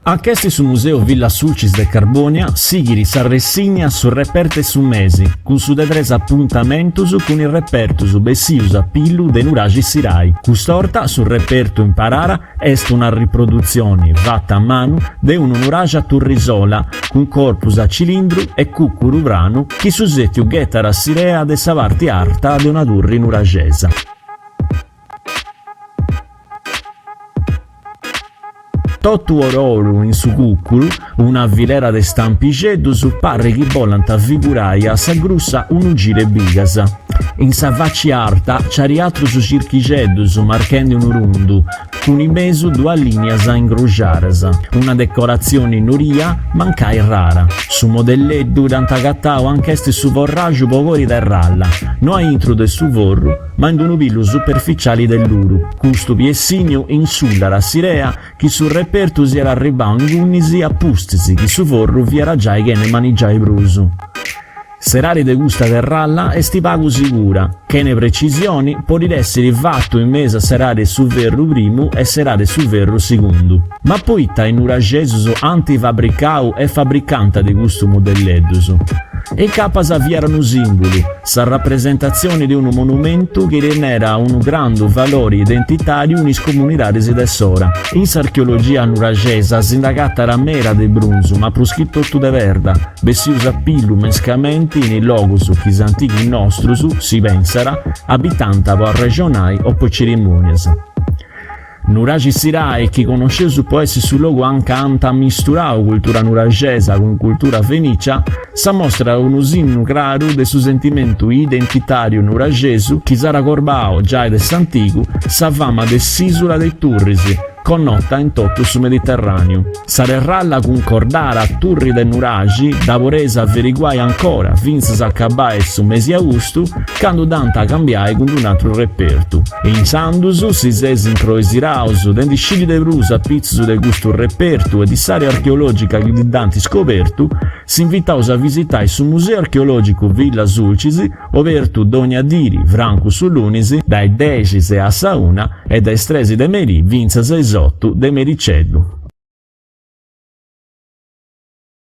Anch'est su Museu Villa Sulcis de Carbònia sighit s'arressigna Su repertu 'e su mesi, cun su de tres apuntamentus cun is repertus bessius a pillu de Nuraxi Sirai. Cust'orta su repertu imparara est una riprodutzioni fata a manu de unu nuraxi a turrisola cun corpus a cilindru e cùcuru pranu chi su sètiu ghetat s'irea de sa parti arta de una turri nuraxesa. Totu ororu in su cùcuru, una filera de stampixeddus parrit chi bollant figurai a sa grussa unu giru 'e bigas. In sa faci arta nc'at atrus circhixeddus marchendi unu rundu, cun in mesu duas lìnias ingruxadas, una decoratzioni nodia mancai rara. Su modelleddu dd'ant agatau anch'est su forraxu po cori terralla, no aintru de su forru, ma in unu pillu superficiali de ludu. Custu piessignu insullat s'irea chi su repertu siat arribau ingunis a pustis chi su forru fiat giai chene manigiai prus. S'edadi de custa terralla est pagu sigura, chene precisioni podit èssiri fatu in mesu a s'edadi 'e su ferru primu e s'edadi 'e su ferru segundu. Ma poita is nuraxesus ant fabricau e fabricant de custu modelleddus? Incapas fiat unu sìmbulu, sa rapresentatzioni de unu monumentu chi teniat unu grandu valori identitàriu in is comunidadis de s'ora. In s'archeologia nuraxesa si nd'agatat meda de brunzu, ma prus chi totu de perda, bessius a pillu mescamenti in is logus chi is antigus nostrus, si pensat, abitànt po arrexonai o po cerimònias. Nuraxi Sirai, chi connosceus po essi su logu anca ant ammisturau cultura nuraxesa cun cultura fenìcia, s'amostrat unu sinnu craru de su sentimentu identitàriu nuraxesu chi s'at corbau, giai de s'antigu, sa fama de s'ìsula de is turris, connota in totu su Mediterràniu. Sa terralla cuncordara a Turri de Nuraxi dda podeis averiguai ancora fintzas a acabai su mesi austu, candu dd'ant a cambiai cun un'atru repertu. Insandus, si seis incroesiraus de ndi sciri de prus a pitzus de custu repertu e de s'àrea archeològica chi dd'ant scobertu, s'invitaus a visitai su Museu Archeològicu Villa Sulcis, obertu dònnia diri, francu su lunis, dae dexis a sa una e dae is tres de merì fintzas a is otu de mericeddu.